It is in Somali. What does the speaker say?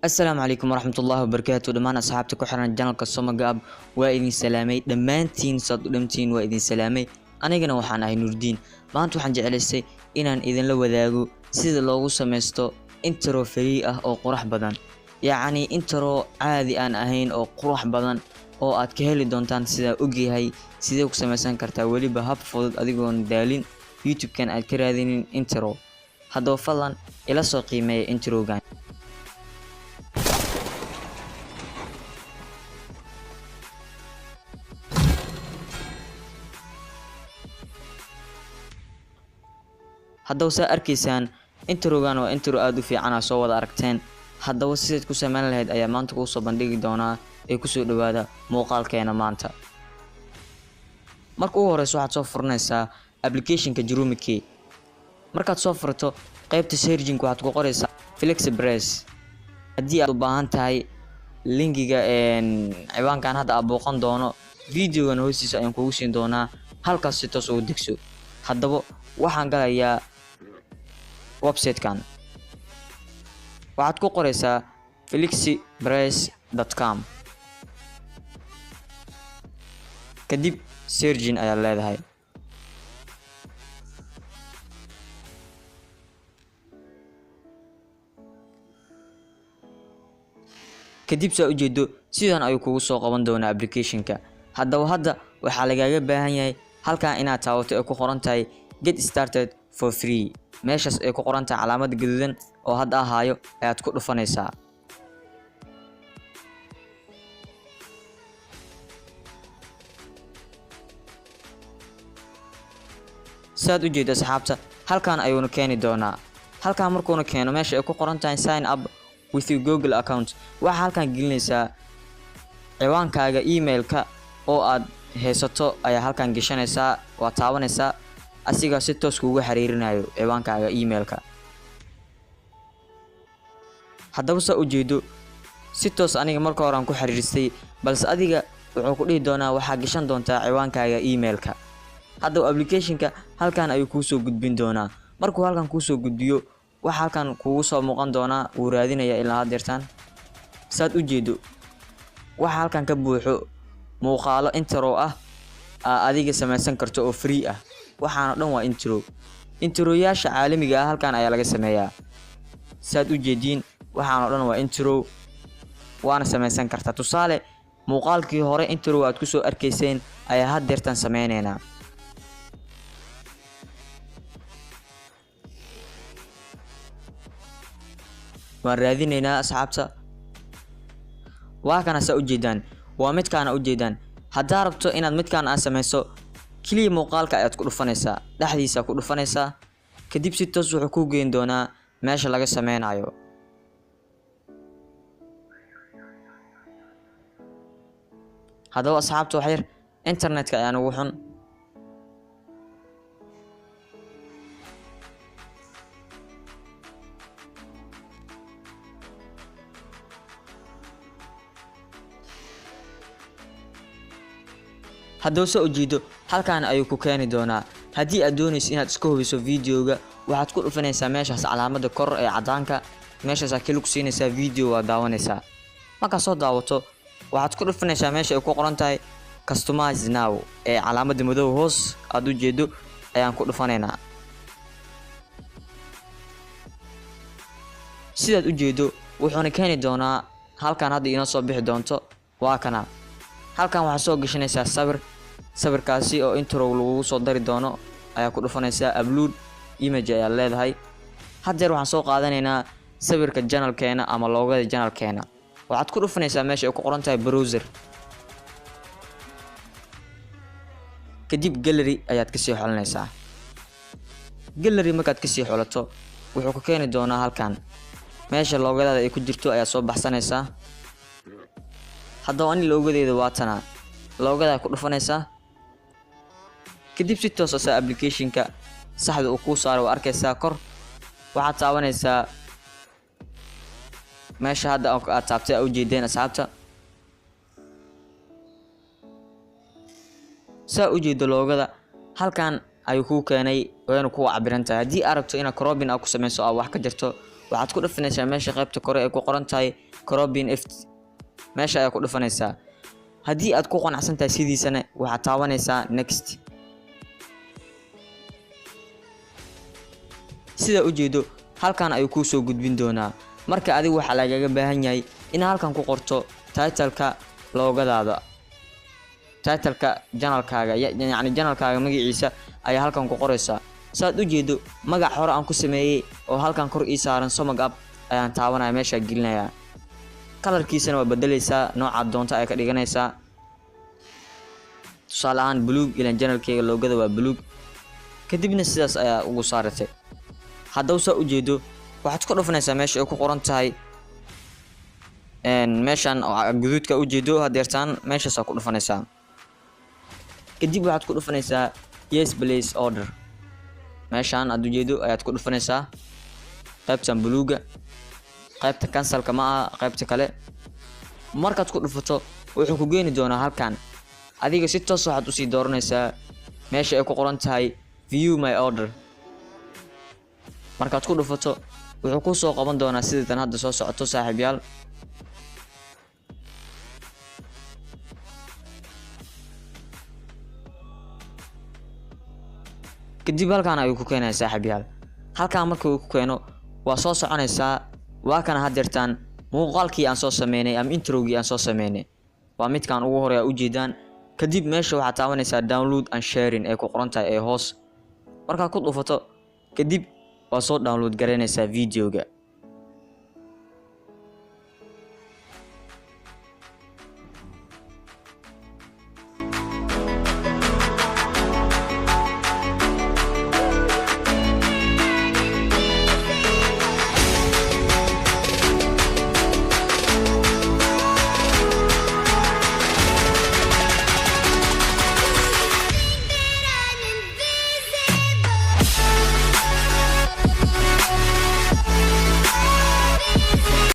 Asalaamu calaykum waraxmatullaahi wabarakaatu. Dhammaan asxaabta ku xiran janalka Somagaab waa idin salaamay dhammaantiin, saad u dhamtiin waa idin salaamay. Anigana waxaan ahay Nuurdiin. Maanta waxaan jeclaystay inaan idinla wadaago sida loogu sameysto intro free ah oo qurux badan, yacni intro caadi aan ahayn oo qurux badan oo aad ka heli doontaan. Sidaa ogyahay sidee ku sameysan kartaa weliba hab fudud adigoon daalin YouTube-kan aad ka raadinin intro. Haddaba fadlan ila soo qiimeeya introgan. Haddaba saa arkaysaan, introgan waa intro aada u fiican aa soo wada aragteen. Haddaba sidaad ku sameyn lahayd ayaa maanta kuu soo bandhigi doonaa ee kusoo dhawaada muuqaalkeena maanta. Marka ugu horeysa waxaad soo furanaysaa applicationka Chroma Key. Markaad soo furato, qaybta searching waxaad ku qoraysaa Flixpress. Haddii aad u baahan tahay linkiga ciwaankan hadda aad booqan doono, videogan hoostiisa ayaan kugu siin doonaa, halkaas si toos ugu degso. Haddaba waxaan galayaa website-kan. Waxaad ku qoraysaa flixpress.com, kadib searching ayaad leedahay. Kadib saa ujeedo, sidan ayuu kugu soo qaban doonaa applicationka. Haddaba hadda waxaa lagaaga baahan yahay halkan inaad taabato ee ku qoran tahay "Get started for free". Meeshaas ay ku qoran tahay calaamada gaduudan oo hadda ahaayo ayaad ku dhufanaysaa. Saad u jeeda asxaabta, halkan ayuuna keeni doonaa. Halkan markuuna keeno, meesha ay ku qoran tahay "Sign up with your Google account", waxaa halkan gelinaysaa ciwaankaaga emailka oo aad haysato ayaa halkan gashanaysaa. Waa taabanaysaa, asigaa si toos kuugu xiriirinayo ciwaankaaga emailka. Haddaba saa ujeedo, si toos aniga marka hore aan ku xiriiristay, balse adiga wuxuu ku dhihi doonaa waxaa gashan doontaa ciwaankaaga emailka. Haddaba applicationka halkan ayuu kuusoo gudbin doonaa. Markuu halkan kuusoo gudbiyo, waxa halkan kugu soo muuqan doonaa, wuu raadinaya ilaa haddeertaan. Saad u jeedo, waxa halkan ka buuxo muuqaalo intro ah aa adiga samaysan karto oo free ah. Waxaana dhan waa intro. Introyaasha caalamiga ah halkan ayaa laga sameeyaa. Saad u jeediin, waxaana dhan waa intro, waana samaysan kartaa. Tusaale, muuqaalkii hore intro aad kusoo arkayseen ayaa haddeertan sameyneynaa. Waan raadineynaa asxaabta. Waa kana, saa ujeedaan, waa midkaana ujeedaan. Haddaa rabto inaad midkaan aad sameyso, keliya muuqaalka ayaad ku dhufanaysaa, dhexdiisa ku dhufanaysaa. Kadib si toos wuxuu kuu geyn doonaa meesha laga sameynayo. Haddaba asxaabta, wax yar internetka ayaa nagu xun. Haddaba soo ujeedo, halkan ayuu ku keeni doonaa. Haddii aad doonayso inaad iska hubiso videoga, waxaad ku dhufanaysaa meeshaas calaamada kor ee cadaanka. Meeshaasaa keli ku siinaysaa, video waa daawanaysaa. Markaad soo daawato, waxaad ku dhufanaysaa meesha ay ku qoran tahay "Customize now" ee calaamada madow hoos aad u jeedo ayaan ku dhufanaynaa. Sidaad u jeedo, wuxuuna keeni doonaa halkan. Hadda inoo soo bixi doonto waa kana. Halkan waxaad soo gashanaysaa sawir. Sawirkaasi oo intro lagugu soo dari doono ayaa ku dhufanaysaa, "Upload image" ayaa leedahay. Haddeer waxaan soo qaadanaynaa sawirka channelkeena ama logoda channelkeena. Waxaad ku dhufanaysaa meesha ay ku qoran tahay "Browse". Kadib gallery ayaad kasii xolanaysaa. Gallery markaad kasii xolato, wuxuu ku keeni doonaa halkan. Meesha logodaada ay ku jirto ayaad soo baxsanaysaa. Haddaba ani logodeeda waa tana. Logodaa ku dhufanaysaa. Kadib si toos asaa applicationka saxda uu kuu saaro waa arkaysaa. Kor waxaad taabanaysaa meesha hadda aad taabtay aa ujeedeen asxaabta. Saa ujeedo, logoda halkan ayuu kuu keenay, wayna kuwa cabiran tahay. Haddii aad rabto inaad cropping aad ku sameyso, aad wax ka jarto, Waxaad ku dhufanaysaa meesha qaybta kore ee ku qoran tahay cropping effect. Meesha ayaa ku dhufanaysaa. Haddii aad ku qanacsan tahay sidiisana, waxaad taabanaysaa next. Sidaa ujeedo, halkan ayuu kuu soo gudbin doonaa. Marka adigu waxaa lagaga baahan yahay inaad halkan ku qorto titleka logodaada, titleka channelkaaga, yacni channelkaaga magaciisa ayaa halkan ku qoraysaa. Saad ujeedo, magac hore aan ku sameeyey oo halkan kor ii saaran, Somag App, ayaan taabanaya, meeshaa gelinayaa. Colorkiisana waa bedeleysaa, noocaad doonta ayaa ka dhiganaysaa, tusaale ahaan buluug, ilan channelkeyga logoda waa buluug. Kadibna sidaas ayaa ugu saaratay. Haddaba saa ujeedo, waxaad ku dhufanaysaa meesha ay ku qoran tahay meeshan guduudka ujeedo hadeertaan. Meeshaasaa ku dhufanaysaa. Kadib waxaad ku dhufanaysaa "Yes, place order". Meeshaan aad ujeedo ayaad ku dhufanaysaa, qaybtan buluuga. Qaybta cancelka ma aha, qaybta kale. Markaad ku dhufato, wuxuu ku geeni doonaa halkan. Adiga si toos waxaad usii dooranaysaa meesha ay ku qoran tahay "View my order". Markaad ku dhufato, wuxuu ku soo qaban doonaa sidatan hadda soo socoto, saaxiibyaal. Kadib halkaan ayuu ku keenaya, saaxiibyaal. Halkaan marka uu ku keeno, waa soo soconaysaa. Waa kana hadeertaan muuqaalkii aan soo sameynay ama introgii aan soo sameynay, waa midkaan ugu horeya ujeedaan. Kadib meesha waxaad taabanaysaa "Download and sharing" ee ku qoran tahay ee hoos. Markaad ku dhufato kadib, waa soo download garaynaysaa videoga.